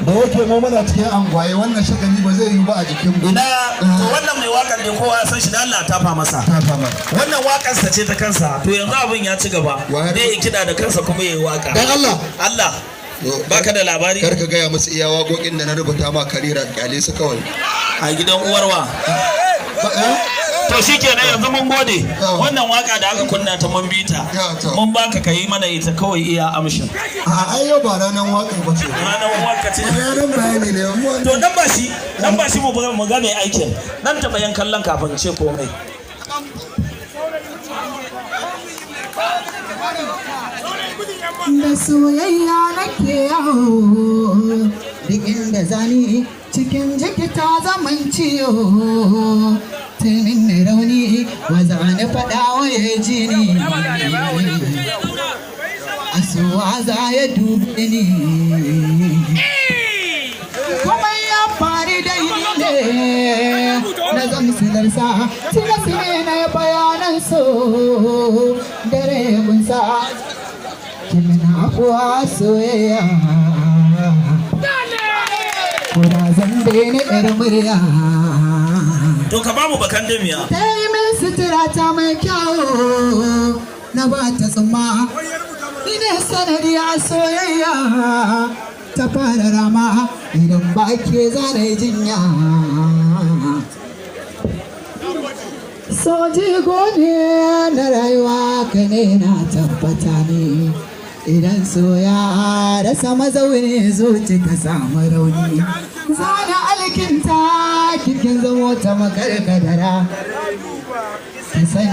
Da yake mu muna cikin angwaye, wannan shagali ba zai yi ba a jikin mu. Ina to, wannan mai wakar ne, kowa ya san shi da Allah tafa masa. Ta fama. Wannan wakar sa ce ta kansa. To yanzu abin ya ci gaba. Wa- Zai yi kiɗa da kansa kuma ya yi waka. Dan Allah. Allah, baka da labari. Kar ka gaya musu iya waƙoƙin da na rubuta ma karira, kyale su kawai. A gidan uwarwa? Ba, eh? To shikenan, yanzu mun gode. Yawa. Wannan waka da aka kunna ta, mun bita. Yawa, to. Mun baka ka yi mana ita kawai iya amshin. A ai yau ba ranar waƙar ba ce. Ranar uwarka ce. Ranar bayani ne mu. To dan ba shi, dan ba shi, mu ga mai aikin dan taɓa yan kallon kafin ce komai. Da soyayya nake yawo duk inda zani, cikin jikita zaman ciwo tunin na rauni, waza na faɗa wa ya ji ni, asuwa za ya dube ni. Kuma ya faru da ne na zamsilarsa, tilas ne na bayanan so dare gunsa kimina kuwa soyayya. Kuna zan daina yar murya. To ka ba mu bakan damiya. Ta yi min sutura ta mai kyau, na ba ta tsumma. Ni ne sanadi a soyayya ta fara rama, idan ba ke zana jinya. Soji ne na rayuwa, ka ne na tabbata ne, idan so ya rasa mazauni, zuci ta samu rauni. Zana alkinta, kikin zamo ta makarkadara ki san.